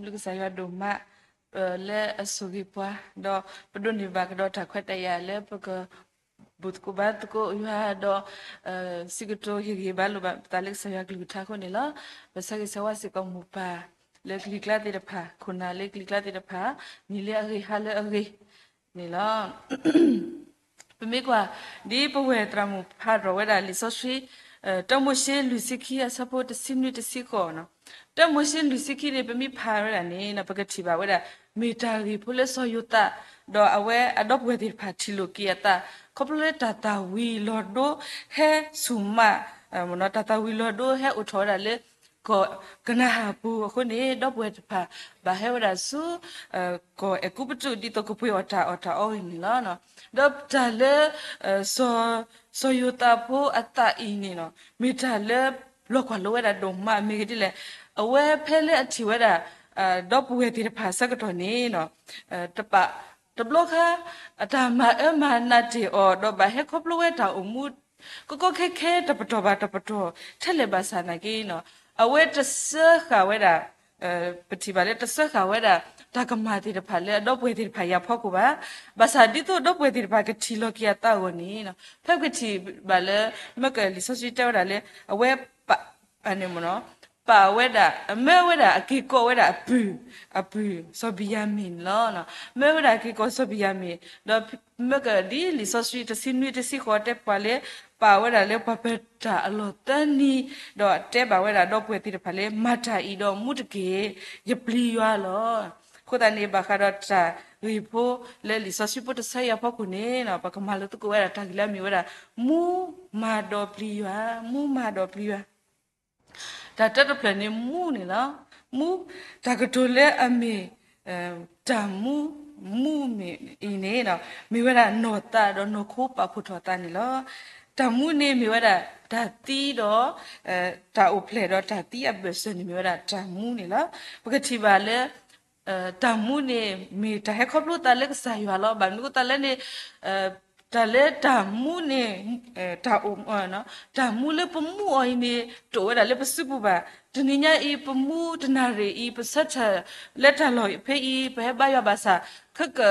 ပစံးဘျုးကစၢ်ယွၤဒိၣ်မး လၢအဆိၣ်ဂ့ၤပှၤ, ဒီးပဒိးန့ၢ်ဘၣ်ကဒီးတၢ်ခွဲးတၢ်ယာ်လၢပက ဘူၣ်သကိးဘါသကိးယွၤဒီး စံးကတိၤဟ့ၣ်ဂ့ၤဘၣ်လိာ်ဘၣ်ပသးလၢကစၢ်ယွၤကလုၢ်ကထါအဃိန့ၣ်လီၤ. ပဆၢဂ့ၤဆၢဝါစ့ၢ်ကီးမိၢ်ပၢ်လၢကလံၤကျါသ့ၣ်တဖၣ်, ခိၣ်နၢ်လၢကလံၤကျါသ့ၣ်တဖၣ်, နံၤလၢအဂ့ၤဟါလၢအဂ့ၤန့ၣ်လီၤ. ပမ့ၢ်ကွၢ် ဒ်ပဝဲၢ်သရၣ်မုၣ်ဖးဒိၣ်ဝဲဒၣ်လံာ်စီဆှံ တၢမိၤၡ့လွံၢ်ဆံခံအဆၢဖိတဆံနွံတဆံဃိးန့ၣ်, တၢမိၤၡ့လွံၢ်ဆံခံန့ၣ် ပမ့ၢ်ဖးဝဲဒၣ်န့ၣ် ပကထံၣ်ဘၣ်ဝဲဒၣ် မ့ၢ်တၢ်ဂ့ၢ်ဖိလၢစီၤယိၤသး ဒီးအဝဲအဒီပုၢ်ဝဲၢ်သ့ၣ်တဖၣ်ထံၣ်လိာ်က့ၤအသး ခီဖျိလၢတၢ်သၣ်ဝံၤလီၤဒိဟဲဆူၣ်မး, တၢ်သၣ်ဝံၤလီၤဒိဟဲအိၣ်ထီၣ်ဝဲဒၣ်လၢ ကီၢ်ကနၤအၣ်ပူၤအဃိန့ၣ် ဒီပုၢ်ဝဲၢ်တဖၣ်ဘၣ်ဟဲဝဲဒၣ်ဆူ ကီၢ်အဲၤကူပတူး ဒ်သိးကပှ့ၤအီၣ်တၢ်အီၣ်တၢ်အီဂ့ၢ်န့ၣ်လီၤ. ဒီးတၢ်လၢ စီၤယိၤသးဖိအသးအံၤန့ၣ် မ့ၢ်တၢ်လၢလီၤကွၢ်လိဝဲဒၣ်ဒိၣ်မး မ့ၢ်ဂ့ၢ်ဒ်လဲၣ်, အဝဲဖဲလၢအထံၣ်ဝဲဒၣ် ဒီပုၢ်ဝဲၢ်သ့ၣ်တဖၣ်အဆၢကတီၢ်န့ၣ် တဘၣ် တဘျီခါ အတၢ်မၤအၢမၤနးတ့ၢ်အီၤ ဒီးဘၣ်ဟဲခီဖျိဝဲတၢ်အိၣ်မူ ကကီခဲခဲ တပတီၢ်ဘၣ်တပတီၢ် ထဲလဲၣ်ဘၣ်ဆၣ်နာ်က့ အဝဲတစၢဃာ်ဝဲဒၣ် ပထံၣ်ဘၣ်လၢတစၢဃာ်ဝဲဒၣ် တၢ်ကမၣ်သ့ၣ်တဖၣ်လၢအဒီပုၢ်ဝဲၢ်သ့ၣ်တဖၣ်အဖီခိၣ်ဘၣ်. ဘၣ်ဆၣ်ဒ်သိးဒီပုၢ်ဝဲၢ်သ့ၣ်တဖၣ်ကထံၣ်လီၤက့ၤအသးအဂီၢ်န့ၣ် ဖဲပကထံၣ်ဘၣ်လၢ မ့ၢ်ကလံာ်စီဆှံတဲဝဲဒၣ်လၢ အဝဲပာ် ပာ်ဝဲဒၣ် မၢဝဲဒၣ်အက့ၢ်ကီၢ်ဝဲဒၣ်အပုၢ်, အပုၢ်စီၤဘံၣ်ယၤမံၣ်န့ၣ်လီၤ. မၢဝဲဒၣ်အက့ၢ်ကီၢ်စီၤဘံၣ်ယၤမံၣ် ဒီးမ့ၢ်ကဒ်လံာ်စီဆှံတဆံနွံတဆံဃိးတဲပှၤလၢ ပာ်ဝဲဒၣ်လၢပှၤပၢၤတၢ်အလီၢ်သၢနံၤ ဒီးတဲဘၣ်ဝဲဒၣ်ဒီပုၢ်ဝဲၢ်သ့ၣ်တဖၣ်လၢ မၤတၢ်အံၤဒီးမူတက့ၢ်, ယပျံၤယွၤလီၤ. အဃိသတးန့ၣ် ဘၣ်ဃးဒီးတၢ်ဂ့ၢ်ဖိလၢလံာ်စီဆှံဖိတဆၢအံၤအဖီခိၣ်န့ၣ် ပကမၤလိသကိးဝဲဒၣ်တၢ်ဂ့ၢ်လၢအမ့ၢ်ဝဲဒၣ် မူမၤဒီးပျံၤယွၤ, မူမၤဒီးပျံၤယွၤ တၢ်တၢတဖျၢၣ်န့ၣ်မူန့ၣ်လီၤ. မူ, တၢ်ကတိၤလၢအမ့ၢ် တၢ်မူ, မူမ့ၢ်အံၤန့ၣ် မ့ၢ်ဝဲဒၣ်နီၢ်သးဒီးနီၢ်ခိပာ်ဖှိၣ်ထီၣ်သးန့ၣ်လီၤ. တၢ်မူန့ၣ်မ့ၢ်ဝဲဒၣ် တၢ်သံဒီး တၢ်အိၣ်ဖျဲၣ်ဒီးတၢ်သံအဘၢၣ်စၢၤန့ၣ်မ့ၢ်ဝဲဒၣ်တၢ်မူန့ၣ်လီၤ. ပကထံၣ်ဘၣ်လၢ တၢ်မူန့ၣ် မ့ၢ်တၢ်ဟဲခီဖျိသးလၢကစၢ်ယွၤလီၤ. ဘၣ်မနုၤအဃိသတးလဲၣ်န့ၣ် တၢ်လၢတၢ်မူန့ၣ် တၢ်အိၣ် တၢ်မူလၢပမူအီၤအံၤန့ၣ် တအိၣ်ဝဲဒၣ်လၢပစုပူၤဘၣ်. တနံၤညါအံၤ ပမူတနၣ်ရံၣ်အံၤ ပဆၢထၢၣ်လၢတၢ်လီၢ်ဖဲအံၤ ပဟဲဘါယွၤဘၣ်ဆၣ် ခဲက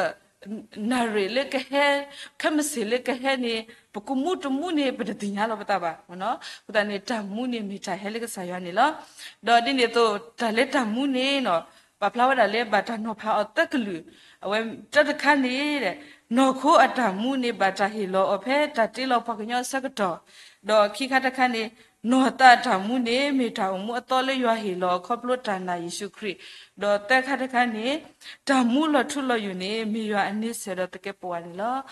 နၣ်ရံၣ်လၢကဟဲ ခဲမုၢ်ဆ့ၣ်လၢကဟဲန့ၣ် ပကမူတမူန့ၣ် ပတသ့ၣ်ညါလီၤပသးဘၣ်. အဃိသတးန့ၣ် တၢ်မူန့ၣ်မ့ၢ်တၢ်ဟဲလၢကစၢ်ယွၤန့ၣ်လီၤ. ဒီးဒ်န့ၣ်အသိး တၢ်လၢတၢ်မူန့ၣ် ပာ်ဖျါဝဲဒၣ်လၢဘၣ်တၢ်နီၤဖးအီၤသၢကလုာ်, အဝဲတၢတခါန့ၣ် နီၢ်ခိအတၢ်မူန့ၣ် ဘၣ်တၢ်ဟ့ၣ်လီၤအီၤဖဲတၢ်တ့လီၤပှၤကညီအဆၢကတီၢ်, ဒီးခံခါတခါန့ၣ် နီၢ်သးအတၢ်မူန့ၣ် မ့ၢ်တၢ်အိၣ်မူအသီလၢယွၤဟ့ၣ်လီၤအခီဖျိတၢ်နာ်ယ့ၣ်ၡူးခရံာ်, ဒီးသၢခါတခါန့ၣ် တၢ်မူလီၤထူလီၤယိာ်န့ၣ် မ့ၢ်ယွၤအန့ဆၢၣ်ဒီးသကဲးပဝးန့ၣ်လီၤ.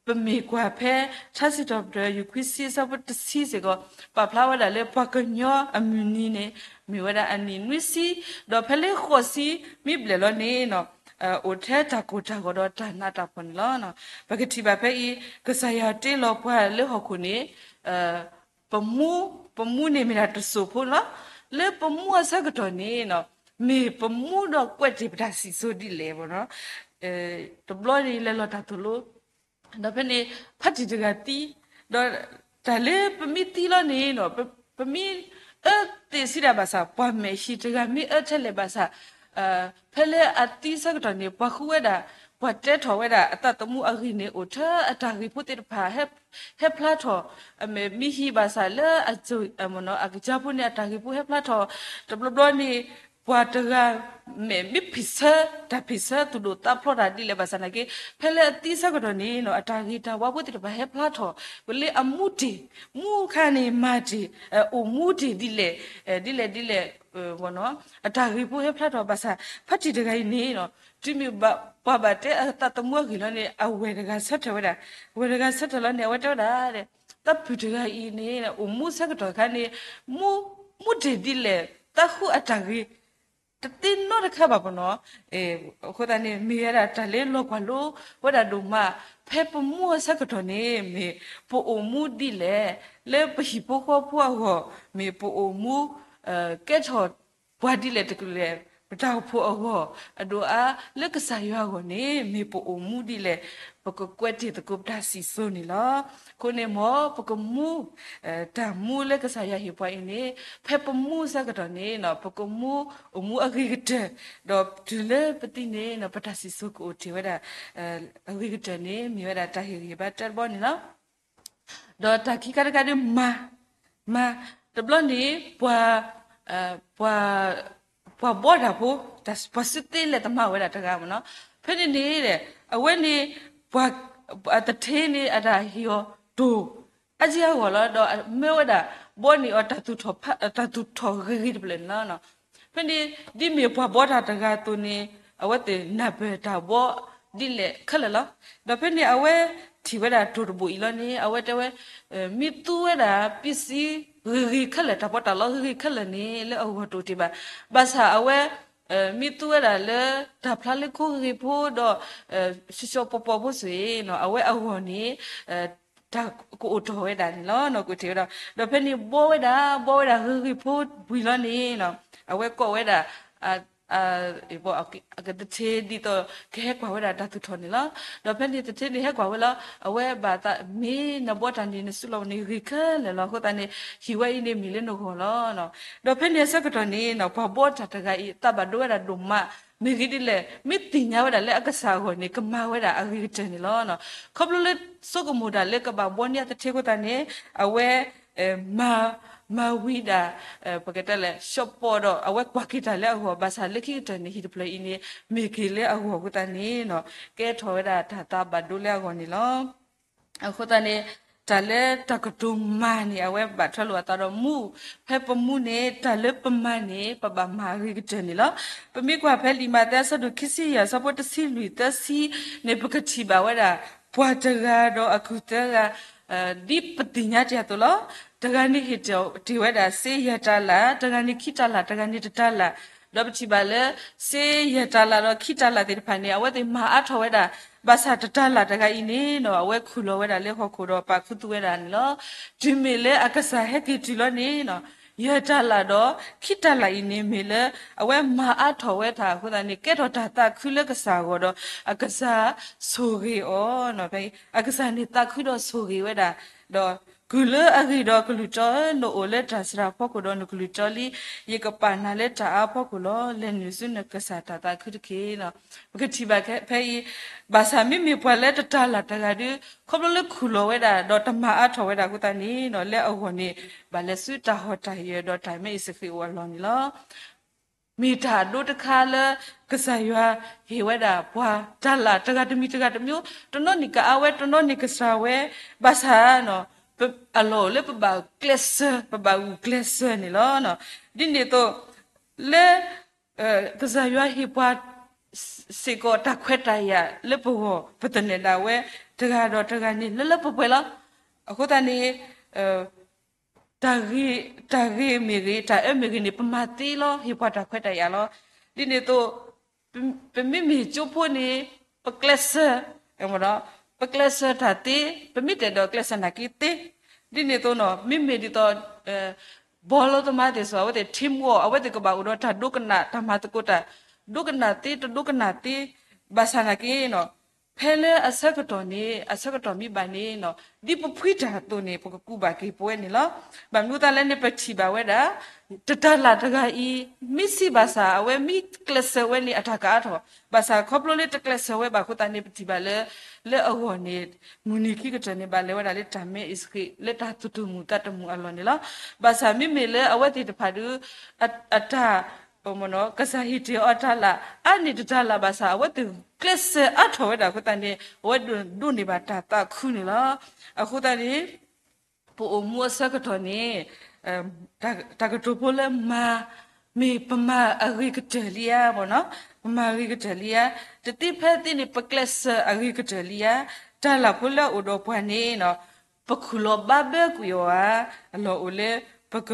ပမ့ၢ်ကွၢ်ဖဲ ထါစံးထီၣ်ပတြၢၤ ယူၢ်ခွံဆံအဆၢဖိတဆံစ့ၢ်ကီး ပာ်ဖျါဝဲဒၣ်လၢပှၤကညီအမုၢ်နံၤန့ၣ် မ့ၢ်ဝဲဒၣ်အနံၣ်နွံဆံ, ဒီးဖဲလၢဃိးဆံမ့ၢ်ဘျဲၣ်လီၤန့ၣ် အိၣ်ထဲတၢ်ကိၢ်တၢ်ဂီၤဒီးတၢ်နးတၢ်ဖှီၣ်န့ၣ်လီၤ. ပကထံၣ်ဘၣ်ဖဲအံၤ ကစၢ်ယွၤတ့လီၤပှၤလၢဟီၣ်ခိၣ်န့ၣ် ပမူ, ပမူန့ၣ်မ့ၢ်ဒၣ်တစိၢ်ဖိလီၤ. လၢပမူအဆၢကတီၢ်န့ၣ် မ့ၢ်ပမူဒီးကွဲးတ့ၢ်ပတၢ်စံၣ်စိၤဒ်လဲၣ်. တဘျီန့ၣ်လဲၤလီၤတၢ်သိၣ်လိ ဒီးဖဲန့ၣ် ဖါတံၢ်တဂၤသံ, ဒီးတၢ်လၢပမ့ၢ်သံလီၤန့ၣ် ပ, ပမ့ၢ်အၢသ့ၣ်စံးဒၣ်ဘၣ်ဆၣ် ပှၤမဲာ်ဟံၣ်တဂၤမ့ၢ်အၢထဲလဲၣ်ဘၣ်ဆၣ် ဖဲလၢအသံဆၢကတီၢ်န့ၣ် ပှၤဃုဝဲဒၣ်, ပှၤတဲထီၣ်ဝဲဒၣ်အသးသမူအဂ့ၢ်န့ၣ် အိၣ်ထဲအတၢ်ဂ့ၢ်ဖိသ့ၣ်တဖၣ် ဟဲဖျါထီၣ်, မ့ၢ်ဟံၣ်ဘၣ်ဆၣ်လၢ အကစၢ်ဖိန့ၣ် အတၢ်ဂ့ၢ်ဖိဟဲဖျါထီၣ်, တဘျီဘျီန့ၣ် ပှၤတဂၤ မ့ၢ်မ့ၢ်ဖံးဆၢ, တၢ်ဖံးဆၢသူၣ်ဒိၣ်သးဖျိးတၢ်ဒ်လဲၣ်ဘၣ်ဆၣ်နာ်က့ ဖဲလၢအသံဆၢကတီၢ်န့ၣ် အတၢ်ဂ့ၤတၢ်ဝါဖိသ့ၣ်တဖၣ်ဟဲဖျါထီၣ်, ပလၢအမူတ့ၢ်, မူခါန့ၣ် မၤတ့ၢ်, အိၣ်မူတ့ၢ်ဒ်လဲၣ်, ဒ်လဲၣ်ဒ်လဲၣ်, အတၢ်ဂ့ၢ်ဖိဟဲဖျါထီၣ်ဘၣ်ဆၣ် ဖါတံၢ်တဂၤအံၤန့ၣ် တုၤမ့ၢ်ပှၤဘၣ်တဲအသးသမူအဂ့ၢ်လီၤန့ၣ် အဝဲၢ်တဂၤဆၢထၢၣ်ဝဲဒၣ်, အဝဲၢ်တဂၤဆၢထၢၣ်လီၤန့ၣ် အဝဲတဲဝဲဒၣ် သးပုၢ်တဂၤအံၤန့ၣ် အိၣ်မူဆၢကတီၢ်အခါန့ၣ် မူ, မူတ့ၢ်ဒ်လဲၣ်, သးဃုအတၢ်ဂ့ၢ် တသ့နီတခါဘၣ်ပနီၤ. အဃိသတးန့ၣ် မ့ၢ်ဝဲဒၣ်တၢ်လၢလီၤကွၢ်လိဝဲဒၣ်ဒိၣ်မး, ဖဲပမူအဆၢကတီၢ်န့ၣ် မ့ၢ်ပအိၣ်မူဒ်လဲၣ်, လၢပဟံၣ်ဖိဃီဖိအဂီၢ် မ့ၢ်ပအိၣ်မူ ကဲထီၣ်ပှၤဒ်လဲၣ်တကလုာ်လဲၣ် ပတၢ်အိၣ်ဖှိၣ်အဂီၢ် အဒိၣ်အါလၢကစၢ်ယွၤအဂီၢ်န့ၣ် မ့ၢ်ပအိၣ်မူဒ်လဲၣ်, ပကကွဲးတ့ၢ်သကိးပတၢ်စံၣ်စိၤန့ၣ်လီၤ. အဃိန့ၣ်မ်ပကမူ တၢ်မူလၢကစၢ်ယွၤဟ့ၣ်ပှၤအံၤန့ၣ် ဖဲပမူအဆၢကတီၢ်န့ၣ် ပကမူအိၣ်မူအဂ့ၤကတၢၢ်, ဒီးတုၤလၢပသံန့ၣ် ပတၢ်စံၣ်စိၤကအိၣ်တ့ၢ်ဝဲဒၣ် အဂ့ၤကတၢၢ်န့ၣ် မ့ၢ်ဝဲဒၣ်တၢ်ဟ့ၣ်ဂံၢ်ဟ့ၣ်ဘါတၢ်တဘီန့ၣ်လီၤ. ဒီးတၢ်ခံခါတခါဒ်မၤ, မၤ, တဘျီန့ၣ် ပှၤ, ပှၤ, ပှၤဘှီတၢ်ဖိ, ပှၤစုသ့လဲၤသမါဝဲဒၣ်တဂၤမ့ၢ်နီၤ. ဖဲန့ၣ်န့ၣ် အဝဲန့ၣ် ပှၤ, အသထ့န့ၣ် အတၢ်ဟ့ၣ်အီၤတိၢ် အါက့အဂီၢ်လီၤ. ဒီးမၢဝဲဒၣ် ဘှီန့ၢ်အီၤ တၢ်သူၣ်ထီၣ်ဂ့ၤဂ့ၤတဖျၢၣ်န့ၣ်လီၤ. ဖဲန့ၣ် ဒ်မ့ၢ်ပှၤဘှီတၢ်တဂၤအသိးန့ၣ် အဝဲသ့ၣ်နၢ်ပၢၢ်တၢ်ဘှီဒ်လဲၣ်ခဲလၢာ်လီၤ. ဒီးဖဲန့ၣ်အဝဲထံၣ်ဝဲဒၣ်တိၢ်တဘိအံၤလီၤန့ၣ် အဝဲတဲဝဲ မ့ၢ်သူဝဲဒၣ် ပစံဂ့ၤဂ့ၤခဲလၢာ် တၢ်ဘှီတၢ်လီဂ့ၤဂ့ၤခဲလၢာ်န့ၣ် လၢအဂီၢ်တအိၣ်တ့ၢ်ဘၣ်. ဘၣ်ဆၣ်အဝဲ မ့ၢ်သူဝဲဒၣ်လၢ တၢ်ဖျါလၢခိဂ့ၤဖိဒီး ဆှီဆှီပီပီဖိစ့ၢ် အဝဲအဂီၢ်န့ၣ် တၢ်ကအိၣ်တီၢ်ဝဲဒၣ်န့ၣ်လီၤ. ကအိၣ်တ့ၢ်ဝဲဒၣ် ဒီးဖဲန့ၣ်ဘှီဝဲဒၣ် ဘှီဝဲဒၣ်ဂ့ၤဂ့ၤဖိဝံၤလီၤန့ၣ် အဝဲကိးဝဲဒၣ် အကသထ့ဒ်သိး ကဟဲကွၢ်ဝဲဒၣ်တၢ်သူၣ်ထီၣ်န့ၣ်လီၤ. ဒီးဖဲန့ၣ်သထ့န့ၣ်ဟဲကွၢ်ဝဲလီၤ. အဝဲဘၣ်သး မ့ၢ်နဘှီတၢ်န့ၣ် နစုလီၤန့ၣ်ဂ့ၤခဲလၢာ်လီၤ. အဃိသတးန့ၣ် ဟံၣ်ဝဲအံၤန့ၣ်မ့ၢ်လၢနဂီၢ်လီၤ. ဒီးဖဲန့ၣ်အဆၢကတီၢ်န့ၣ် ပှၤဘှီတၢ်တဂၤအံၤ သးဘၣ်ဒိဝဲဒၣ်ဒိၣ်မး မ့ၢ်ဂ့ၤဒ်လဲၣ် မ့ၢ်သ့ၣ်ညါဝဲဒၣ်လၢအကစၢ်အဂီၢ်န့ၣ် ကမၤဝဲဒၣ်အဂ့ၤကတၢၢ်န့ၣ်လီၤ. ခီဖျိလၢဆိကမိၣ်တၢ်လၢကဘၣ်ဘှီန့ၢ်အသထ့အဃိသတးန့ၣ် အဝဲ မၤ, မၤဝံၤဒၣ် ပကတဲလဲၣ် ဆှီပီဒီး အဝဲကွၢ်က့ၤတၢ်လၢအဂီၢ် ဘၣ်ဆၣ်လၢခံကတၢၢ်န့ၣ် ဟံၣ်တဖျၢၣ်အံၤန့ၣ် မ့ၢ်က့ၤလၢအဂီၢ်အဃိသတးန့ၣ် ကဲထီၣ်ဝဲဒၣ်တၢ်သးဘၣ်ဒိလၢအဂီၢ်န့ၣ်လီၤ. အဃိသတးန့ၣ် တၢ်လၢတၢ်ကတိၤမၤန့ၣ် အဝဲဘၣ်ထွဲလိာ်အသးဒီးမူ, ဖဲပမူန့ၣ် တၢ်လၢပမၤန့ၣ် ပဘၣ်မၤအဂ့ၤကတၢၢ်န့ၣ်လီၤ. ပမ့ၢ်ကွၢ်ဖဲလံာ်မးသဲအဆၢဒိၣ်ခံဆံယဲၢ် အဆၢဖိတဆံလွံၢ်သၢဆံန့ၣ် ပကထံၣ်ဘၣ်ဝဲဒၣ် ပှၤတဂၤဒီးအကုၢ်သၢဂၤ ဒ်ပသ့ၣ်ညါတ့ၢ်အသိးလီၤ. တဂၤန့ၣ်ဟ့ၣ်တ့ၢ်ဝဲဒၣ်စ့ယဲၢ်တၤလၣ်, တဂၤန့ၣ်ခံတၤလၣ်, တဂၤန့ၣ်တတၤလၣ်, ဒီးပထံၣ်ဘၣ်လၢ စ့ယဲၢ်တၤလၣ်ဒီးခံတၤလၣ်သ့ၣ်တဖၣ်န့ၣ် အဝဲသ့ၣ်မၤအါထီၣ်ဝဲဒၣ် ဘၣ်ဆၣ်တတၤလၣ်တဂၤအံၤန့ၣ်နီၤ အဝဲခူၣ်လီၤဝဲဒၣ်လၢဟီၣ်ခိၣ်ဒီးပာ်ခူသူၣ်ဝဲဒၣ်န့ၣ်လီၤ. တုၤမ့ၢ်လၢအကစၢ်ဟဲက့ၤတုၤလီၤန့ၣ်နီၤ ယဲၢ်တၤလၣ်ဒီးခံတၤလၣ်အံၤန့ၣ် မ့ၢ်လၢ အဝဲမၤအါထီၣ်ဝဲတၢ်အဃိသတးန့ၣ် ကဲထီၣ်တၢ်သးခုလၢကစၢ်အဂီၢ်ဒီး အကစၢ်ဆိၣ်ဂ့ၤအီၤ, အကစၢ်န့ၣ်သးခုဒီးဆိၣ်ဂ့ၤဝဲဒၣ်, ဒီးကုၢ်လၢအဂ့ၤဒီးကလုၢ်တီဧၢ, နအိၣ်လၢတၢ်စှၤဖီခိၣ်ဒီးနကလုၢ်တီလံ, ယကပာ်နၤလၢတၢ်အါဖီခိၣ်လီၤ. လဲၤနုာ်ဆူနကစၢ်တၢ်သးခုတက့ၢ်. ပကထံၣ်ဘၣ်ဖဲအံၤ, ဘၣ်ဆၣ်မ့မ့ၢ်ပှၤလၢတတၤလၣ်တဂၤဒီး ခီဖျိလၢခူၣ်လီၤဝဲဒၣ် ဒီးတမၤအါထီၣ်ဝဲဒၣ်အဃိသတးန့ၣ် လၢအဂီၢ်န့ၣ် ဘၣ်လဲၤဆူတၢ်ဟီၣ်တၢ်ယၢၤဒီးတၢ်မဲအ့ၣ်စဃံးအိၣ်အလီၢ်န့ၣ်လီၤ. မ့ၢ်တၢ်အဒိတခါလၢ ကစၢ်ယွၤဟ့ၣ်ဝဲဒၣ်ပှၤတၤလၣ်တဂၤတမံၤတဂၤတမံၤ, တနီၤန့ၣ်ကအါဝဲ, တနီၤန့ၣ်ကစှၤဝဲ, ဘၣ်ဆၣ် အလီၢ်အိၣ်လၢပဘၣ်ကျဲးစၢး, ပဘၣ်ဂုာ်ကျဲးစၢးန့ၣ်လီၤ. ဒ်န့ၣ်အသိး လၢ ကစၢ်ယွၤဟ့ၣ်ပှၤစ့ၢ်ကီးတၢ်ခွဲးတၢ်ယာ်လၢပဂီၢ် ပသနၢၣ်ဒၣ်ဝဲတဂၤဒီးတဂၤန့ၣ် လၢလၢပှဲၤပှဲၤလီၤ. အဃိသတးန့ၣ် တၢ်ဂ့ၤမ့ၢ်ဂ့ၤ, တၢ်အၢမ့ၢ်ဂ့ၤန့ၣ် ပမၤသ့လီၤ, ဟ့ၣ်ပှၤတၢ်ခွဲးတၢ်ယာ်လီၤ. ဒ်န့ၣ်အသိး ပမ့မ့ၢ်ကၠိဖိန့ၣ် ပကျဲးစၢး, ပကျဲးစၢးတၢ်သ့, ပမ့ၢ်တအဲၣ်ဒိးကျဲးစၢးနာ်က့သ့. ဒ်န့ၣ်အသိးနီၤ မ့မ့ၢ်ဒ်သိး ဘီလီသမားသ့ၣ်စိၤ အဝဲသ့ၣ် teamwork အဝဲသ့ၣ်ကဘၣ်အိၣ်ဒီးတၢ်ဒိကနၣ်, တၢ်မၤသကိးတၢ် ဒိကနၣ်သ့, တဒိကနၣ်သ့, ဘၣ်ဆၣ်နာ်က့နီၤ ဖဲလၢအဆၢကတီၢ်န့ၣ် အဆၢကတီၢ်မ့ၢ်ဘၣ်န့ၣ်နီၤ ဒ်ပဖှံတၢ်အသိးန့ၣ် ပကကူးဘၣ်က့ၤပဝဲန့ၣ်လီၤ. ဘၣ်မနုၤအဃိသတးလဲၣ်န့ၣ် ပထံၣ်ဘၣ်ဝဲဒၣ် တတၤလၣ်တဂၤအံၤ မ့ၢ်ဆံးဘၣ်ဆၣ် အဝဲမ့ၢ်ကျဲးစၢးဝဲန့ၣ် အတၢ်ကအါထီၣ်, ဘၣ်ဆၣ်ခီဖျိလၢတကျဲးစၢးဝဲဘၣ်အဃိသတးန့ၣ် ပထံၣ်ဘၣ်လၢ လၢအဂီၢ်န့ၣ် မုၢ်နံၤခံကတၢၢ်န့ၣ် ဘၣ်လဲၤဝဲဒၣ်လၢတၢ်မဲအ့ၣ်စဃံး လၢတၢ်သူၣ်တမုာ်သးတမုာ်အလီၢ်န့ၣ်လီၤ. ဘၣ်ဆၣ်မ့မ့ၢ်လၢအဝဲသ့ၣ်တဖၣ်ဒီး အတၢ် ကစၢ်ဟ့ၣ်တ့ၢ်အီၤတၤလၣ် အါန့ၢ်တတၤလၣ်ဘၣ်ဆၣ် အဝဲသ့ၣ်ကျဲးစၢးအါထီၣ်ဝဲဒၣ်အဃိသတးန့ၣ် အဝဲဒိးန့ၢ်ဘၣ်တၢ်သးခုန့ၣ်လီၤ. အဃိသတးန့ၣ် ပအိၣ်မူအဆၢကတီၢ်န့ၣ် တၢ်ကတိၤဖိလၢမၤ မ့ၢ်ပမၤအဂ့ၤကတၢၢ်လံဧါ, ပမၤအဂ့ၤကတၢၢ်လံဧါ, တသ့ဖဲသ့န့ၣ် ပကျဲးစၢးအဂ့ၤကတၢၢ်လံဧါ, တၢ်လၢ်ဖိလၢအအိၣ်ဒီးပှၤန့ၣ် ပခူၣ်လီၤဘၣ်ဘၢကွံာ်အီၤဧါ, အလီၢ်အိၣ်လၢ ပက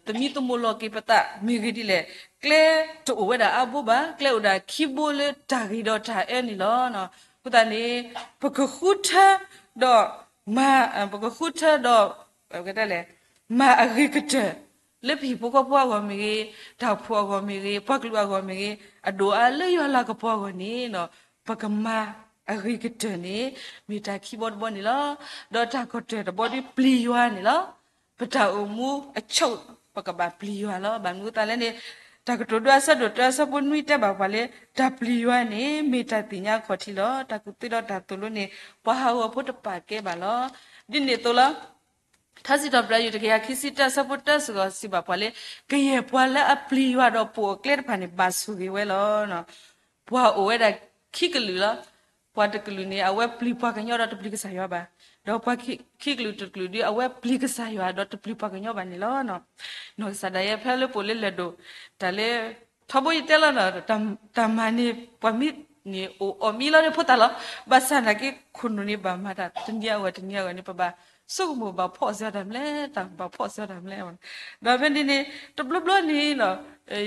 သမံသမိးလီၤက့ၤပသးမ့ၢ်ဂ့ၤဒ်လဲၣ်, ကျဲတအိၣ်ဝဲဒၣ်အါဘိဘၣ်, ကျဲအိၣ်ဒၣ်ခံဘိလၢတၢ်ဂ့ၤဒီးတၢ်အၢန့ၣ်လီၤ. အဃိသတးန့ၣ် ပကဃုထၢဒီး မၤ, ပကဃုထၢဒီး မၤအဂ့ၤကတၢၢ် လၢပဟံၣ်ဖိဃီဖိအဂီၢ်မ့ၢ်ဂ့ၤ, တၢ်အိၣ်ဖှိၣ်အဂီၢ်မ့ၢ်ဂ့ၤ, ပှၤကလုာ်အဂီၢ်မ့ၢ်ဂ့ၤ, အဒိၣ်အါလၢယွၤလၤကပီၤအဂီၢ်န့ၣ် ပကမၤအဂ့ၤကတၢၢ်န့ၣ် မ့ၢ်တၢ်ခံဘီတဘီန့ၣ်လီၤ. ဒီးတၢ်ကတၢၢ်တဘီဒီးပျံၤယွၤန့ၣ်လီၤ. ပတၢ်အိၣ်မူအဆိ ပကဘၣ်ပျံၤယွၤလီၤ. ဘၣ်မနုၤအဃိသတးလဲၣ်န့ၣ် တၢ်ကတိၤဒိအဆၢဒိၣ်တၢအဆၢဖိနွံတဲဘၣ်ပှၤလၢ တၢ်ပျံၤယွၤန့ၣ် မ့ၢ်တၢ်သ့ၣ်ညါအခီၣ်ထံးလီၤ. တၢ်ကူၣ်သ့ဒီးတၢ်သိၣ်လိန့ၣ် ပှၤဟးဂီၤဖိတပာ်ကဲဘၣ်လီၤ. ဒ်န့ၣ်အသိးလီၤ. ထါစံးထီၣ်ပတြၢၤ ယုၢ်တကယၤခံဆံတၢအဆၢဖိတၢစ့ၢ်ကီးစံးဘၣ်ပှၤလၢ ကယဲၢ်ပှၤလၢအပျံၤယွၤဒီးပိာ်အကျဲတဖၣ်န့ၣ် ဘၣ်ဆိၣ်ဂ့ၤဝဲလီၤ. ပှၤအိၣ်ဝဲဒၣ်ခံကလုာ်လီၤ. ပှၤတကလုာ်န့ၣ် အဝဲပျံၤပှၤကညီဒီးတပျံၤကစၢ်ယွၤဘၣ်. ဒီးပှၤခံကလုာ်တကလုာ်ဒီး အဝဲပျံၤကစၢ်ယွၤဒီးတပျံၤပှၤကညီဘၣ်န့ၣ်လီၤ. နီၢ်ကစၢ်ဒၣ်ယဲဖဲလၢပအိၣ်လၢလဲၤဒိၣ် တၢ်လၢ ထီဘိယတဲလီၤနီၤ တၢ်မၤန့ၣ် ပှၤမ့ၢ်န့ၣ်အိၣ်အီၣ်မံလီၤန့ၣ်ဖိသၣ်လီၤ. ဘၣ်ဆၣ်နာ်က့ခိၣ်နူာ်န့ၣ် ဘၣ်မၤတၢ်တနံၤအဂီၢ်တနံၤအဂီၢ်န့ၣ် ပဘၣ်ဆိကမိၣ်ဘၣ်ဖီၣ်စၢၤတၢ်မလဲၣ်, တၢ်ဘၣ်ဖီၣ်စၢၤတၢ်မလဲၣ်. ဒီးဖဲန့ၣ်န့ၣ် တဘျီဘျီန့ၣ်နီၤ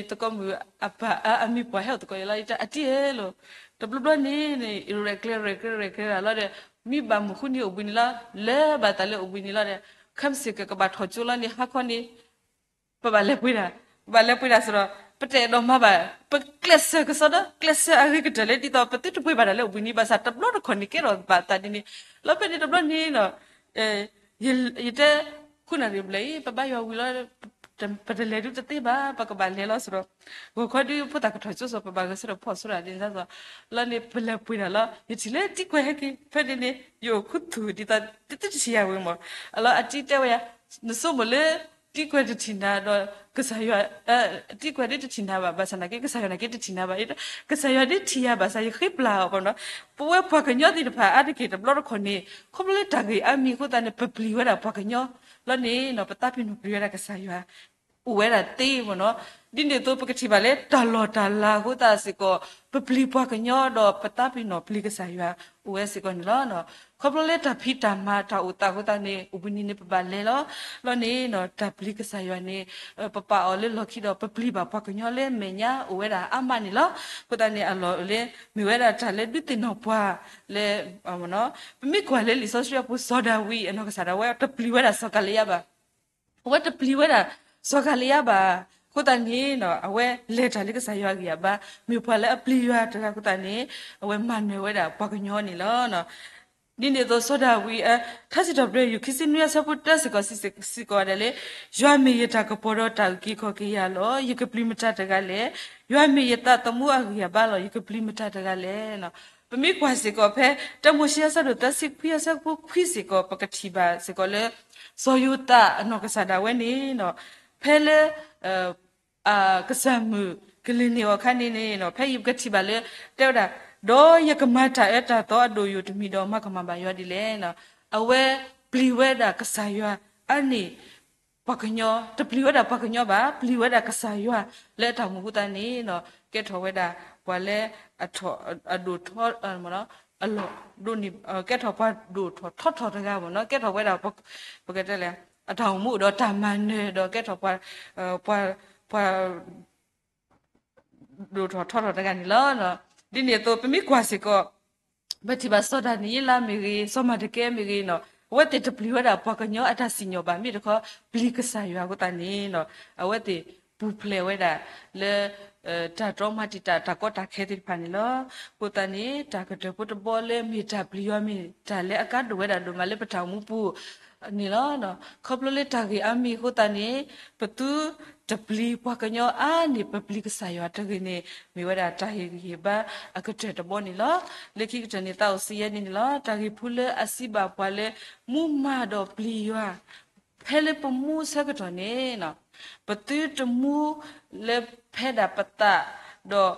သကိးမုၣ်အပၢ်အမံၤပှၢ်ဟဲအိၣ်သကိးယၤလီၤ ယတဲအတံၢ်ဧၢလီၤ. တဘျီဘျီန့ၣ်န့ၣ် ရဲၣ်ကျဲၤရဲၣ်ကျဲၤရဲၣ်ကျဲၤတၢ်လီၤဒီး မ့ၢ်ဘၣ်မုာ်ဃုန့ၣ်အိၣ်ဘှံးနံၤလီၤ လၢဘၣ်သးလၢအိၣ်ဘှံးနံၤလီၤဒီး ခဲမုၢ်ဆ့ၣ်ကကဘၣ်ထီၣ်ကၠိလီၤန့ၣ် ဟါခီန့ၣ် ပဘၣ်လဲၤပှ့ၤတၢ်, ပဘၣ်လဲၤပှ့ၤတၢ်စ့ၢ်ဒီး ပတအဲၣ်ဒိးမၤဘၣ်, ပကျဲးစၢးကစီဒီ ကျဲးစၢးအဂ့ၤကတၢၢ်လၢ ဒ်သိးပသုတပှ့ၤဘၣ်တၢ်လၢအိၣ်ဘှံးနံၤ ဘၣ်ဆၣ်တဘျီတခီၣ်န့ၣ် ကဲထီၣ်ဘၣ်သးဒ်န့ၣ်, လီၤဖဲန့ၣ်တဘျီန့ၣ်ဒီး ယတဲ ခိၣ်နၢ်ရံၣ်ဘျဲၣ်အံၤ ပဘါယွၤဝံၤလီၤ, ပတလဲၤဒုတသ့ဘၣ်, ပကဘၣ်လဲၤလီၤစ့ၢ်ဒီး ဂီၤခီဒုဖိသၣ်ကထီၣ်ကၠိစ့ၢ် ပဘၣ်ဂဲၤဆၢထၢၣ်ဖီၣ်ဆိတၢ်ဒ်န့ၣ်စ့ၢ်, လီၤန့ၣ် ပလဲၤပှ့ၤတၢ်လီၤ ယထံၣ်လၢတံၤကွဲးဟဲက့ၤ ဖဲန့ၣ်န့ၣ် ယအိၣ်ခူသူၣ်ဒ်သိး တသ့တထံၣ်ယၤဝဲမး, အလီၤအတံၢ်တဲဝဲယၤ နဆိကမိၣ်လၢ တံၤကွဲးတထံၣ်နၤဒီး ကစၢ်ယွၤ တံၤကွဲးဒ်တထံၣ်နၤဘၣ်, ဘၣ်ဆၣ်နာ်က့ ကစၢ်ယွၤနာ်က့တထံၣ်နၤဘၣ်, ကစၢ်ယွၤဒ်ထံၣ်ယၤဘၣ်ဆၣ် ယဃ့ပျၢ်အီၤဘၣ်နီၤ, ပဝဲပှၤကညီသ့ၣ်တဖၣ်အါတက့ၢ်တဘျီတခီၣ်န့ၣ် ခီဖျိလၢတၢ်ဂ့ၢ်အါမံၤအဃိသတးန့ၣ် ပပျံၤဝဲဒၣ်ပှၤကညီလီၤန့ၣ်နီၤ, ပသးပ့ၤနီၣ်ပျံၤဝဲဒၣ်ကစၢ်ယွၤ အိၣ်ဝဲဒၣ်သ့မ့ၢ်နီၤ, ဒ်န့ၣ်အသိးပကထံၣ်ဘၣ်လၢတၢ်လီၢ်တၢ်လၤအဃိသတးစ့ၢ်ကီး ပပျံၤပှၤကညီဒီးပသးပ့ၤနီၣ်ပျံၤကစၢ်ယွၤ အိၣ်ဝဲစ့ၢ်ကီးန့ၣ်လီၤ. ခီဖျိလၢတၢ်ဖံးတၢ်မၤတၢ်အိၣ်သးအဃိသတးန့ၣ် အိၣ်ဘှံးနံၤန့ၣ် ပဘၣ်လဲၤလီၤ, လီၤန့ၣ်နီၤ တၢ်ပျံၤကစၢ်ယွၤန့ၣ် ပပာ်အီၤလၢလီၢ်ခံဒီး ပပျံၤဘၣ်ပှၤကညီလၢမဲာ်ညါအိၣ်ဝဲဒၣ်အါမးန့ၣ်လီၤ. အဃိသတးန့ၣ် အလီၢ်လၢ မ့ၢ်ဝဲဒၣ်တၢ်လၢဒုးသ့ၣ်နီၣ်ပှၤလၢ ပမ့ၢ်ကွၢ်လၢလံာ်စီဆှံအပူၤ စီၤဒၤဝံးအနီၢ်ကစၢ်ဒၣ်ဝဲ တပျံၤဝဲဒၣ်စီၤကၤလံယါဘၣ် အဝဲတပျံၤဝဲဒၣ်စီၤကၤလံယါဘၣ်. အဃိသတးန့ၣ် အဝဲလဲၤတၢ်လၢကစၢ်ယွၤအဂံၢ်အဘါ မ့ၢ်ပှၤလၢအပျံၤယွၤတဂၤအဃိသတးန့ၣ် အဝဲမၤနၢၤဝဲဒၣ်ပှၤကညီန့ၣ်လီၤ. ဒ်န့ၣ်အသိး စီၤဒၤဝံး ထါစံးထီၣ်ပတြၢၤ ယုၢ်ခံဆံနွံအဆၢဖိတၢစ့ၢ်ကီး စံးစ့ၢ်ကီးဝဲဒၣ်လၢ ယွၤမ့ၢ်ယတၢ်ကပီၤဒီးတၢ်အုၣ်က့ၤခီၣ်က့ၤယၤလီၤ. ယကပျံၤမတၤတဂၤလဲၣ်. ယွၤမ့ၢ်ယသးသမူအဂံၢ်အဘါလီၤ. ယကပျံၤမတၤတဂၤလဲၣ်. ပမ့ၢ်ကွၢ်စ့ၢ်ကီးဖဲ တၢမိၤၡ့အဆၢဒိၣ်သၢဆံခွံအဆၢဖိခွံစ့ၢ်ကီး ပကထံၣ်ဘၣ်စ့ၢ်ကီးလၢ စီၤယိၤသးအနီၢ်ကစၢ်ဒၣ်ဝဲန့ၣ် ဖဲလၢ ကစၢ်မုၣ်ကလ့ၤန့ၢ်အီၤအခါန့ၣ်န့ၣ် ဖဲအံၤပကထံၣ်ဘၣ်လၢ တဲဝဲဒၣ် ဒီးယကမၤတၢ်အၢတၢ်သီအဒိၣ်ယိာ်တမံၤဒီး မၤကမၣ်ဘၣ်ယွၤဒ်လဲၣ်. အဝဲပျံၤဝဲဒၣ်ကစၢ်ယွၤအါန့ၢ် ပှၤကညီ တပျံၤဝဲဒၣ်ပှၤကညီဘၣ်, ပျံၤဝဲဒၣ်ကစၢ်ယွၤလၢအတၢ်မူအဃိသတးန့ၣ် ကဲထီၣ်ဝဲဒၣ်ပှၤလၢအထီၣ် အဒိၣ်ထီၣ် အလီၢ်ဒိၣ်န့ၢ် ကဲထီၣ်ပှၤဒိၣ်ထီၣ်ထီထီၣ်တဂၤမ့ၢ်နီၤ, ကဲထီၣ်ဝဲဒၣ် ပကတဲလဲၣ် အတၢ်အိၣ်မူဒီးတၢ်မၤနၢၤဒီး ကဲထီၣ်ပှၤ ပှၤ ပှၤ ဒိၣ်ထီၣ်ထီထီၣ်တဂၤန့ၣ်လီၤ. ဒ်န့ၣ်အသိး ပမ့ၢ်ကွၢ်စ့ၢ်ကီး ပထံၣ်ဘၣ်စီၤဒၤနံးယ့လးမ့ၢ်ဂ့ၤ, စီၤမၤဒကဲမ့ၢ်ဂ့ၤနီၤ, အဝဲသ့ၣ်တပျံၤဝဲဒၣ်ပှၤကညီအတၢ်စံၣ်ညီၣ်ဘၣ်, မ့ၢ်တခီ ပျံၤကစၢ်ယွၤအဃိသတးန့ၣ်နီၤ, အဝဲသ့ၣ်ပူၤဖျဲးဝဲဒၣ်လၢ တၢ်တြီမၤတံာ်တာ် တၢ်ကီတၢ်ခဲသ့ၣ်တဖၣ်န့ၣ်လီၤ. အဃိသတးန့ၣ် တၢ်ကတၢၢ်ဖိတဘီလၢမ့ၢ်တၢ်ပျံၤယွၤ မ့ၢ်တၢ်လၢအကါဒိၣ်ဝဲဒၣ်ဒိၣ်မးလၢပတၢ်အိၣ်မူပူၤန့ၣ်လီၤ. ခီဖျိလၢတၢ်ဂ့ၢ်အါမံၤအဃိသတးန့ၣ် ပသုတပျံၤပှၤကညီအါန့ၢ် ပပျံၤကစၢ်ယွၤတဂ့ၤန့ၣ် မ့ၢ်ဝဲဒၣ်တၢ်ဟ့ၣ်ဂံၢ်ဟ့ၣ်ဘါအကတၢၢ်တဘီန့ၣ်လီၤ. လၢခံကတၢၢ်န့ၣ် သးအိၣ်စံးယဲန့ၣ်န့ၣ်လီၤ. တၢ်ဂ့ၢ်ဖိလၢအစံးဘၣ်ပှၤလၢ မူမၤဒီးပျံၤယွၤ ဖဲလၢပမူဆၢကတီၢ်န့ၣ် ပသုတမူလၢဖဲဒၣ်ပသးဒီး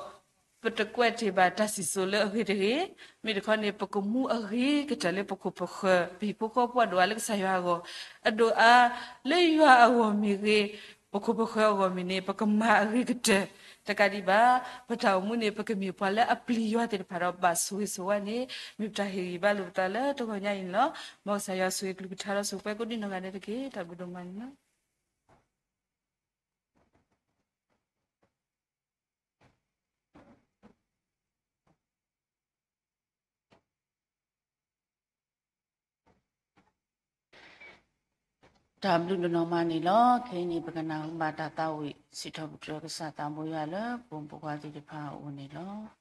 ပတကွဲးတ့ၢ်ဘၣ်တၢ်စံၣ်စိၤလၢအဂ့ၤတဂ့ၤ, မ့ၢ်တခီန့ၣ် ပကမူအဂ့ၤကတၢၢ်လၢပခိၣ်ပဃၢၤ ပဟံၣ်ဖိဃီဖိအဒိၣ်အါလၢကစၢ်ယွၤအဂီၢ်, အဒိၣ်အါလၢယွၤအဂီၢ်မ့ၢ်ဂ့ၤ, ပခိၣ်ပဃၢၤအဂီၢ်မ့ၢ်န့ၣ် ပကမၤအဂ့ၤကတၢၢ်တကးဒံးဘၣ်. ပတၢ်အိၣ်မူန့ၣ် ပကမ့ၢ်ပှၤလၢအပျံၤယွၤသ့ၣ်တဖၣ်ဒီးဘၣ်ဆိၣ်ဂ့ၤဆိၣ်ဝါန့ၣ် မ့ၢ်ပတၢ်ဟ့ၣ်ဂံၢ်ဘါလိာ်ပသးလၢတဂီၤညါအံၤန့ၣ်လီၤ. မ်ကစၢ်ယွၤဆိၣ်ဂ့ၤကလုၢ်ကထါဒီးဆိၣ်ပှဲၤကိးဒံနီၢ်ဂၤဒဲးတက့ၢ်. တၢ်ဘျုးဒိၣ်မးန့ၣ်လီၤ. တၢ်ဘျုးဒိၣ်နီၢ်မးန့ၣ်လီၤ. ခဲအံၤန့ၣ် ပကနၢ်ဟူဘၣ်တၢ်သးဝံၣ်စံးထီၣ်ပတြၢၤကစၢ်သးဘိယွၤလၢပှၤပိာ်ခွါသ့ၣ်တဖၣ်အအိၣ်န့ၣ်လီၤ.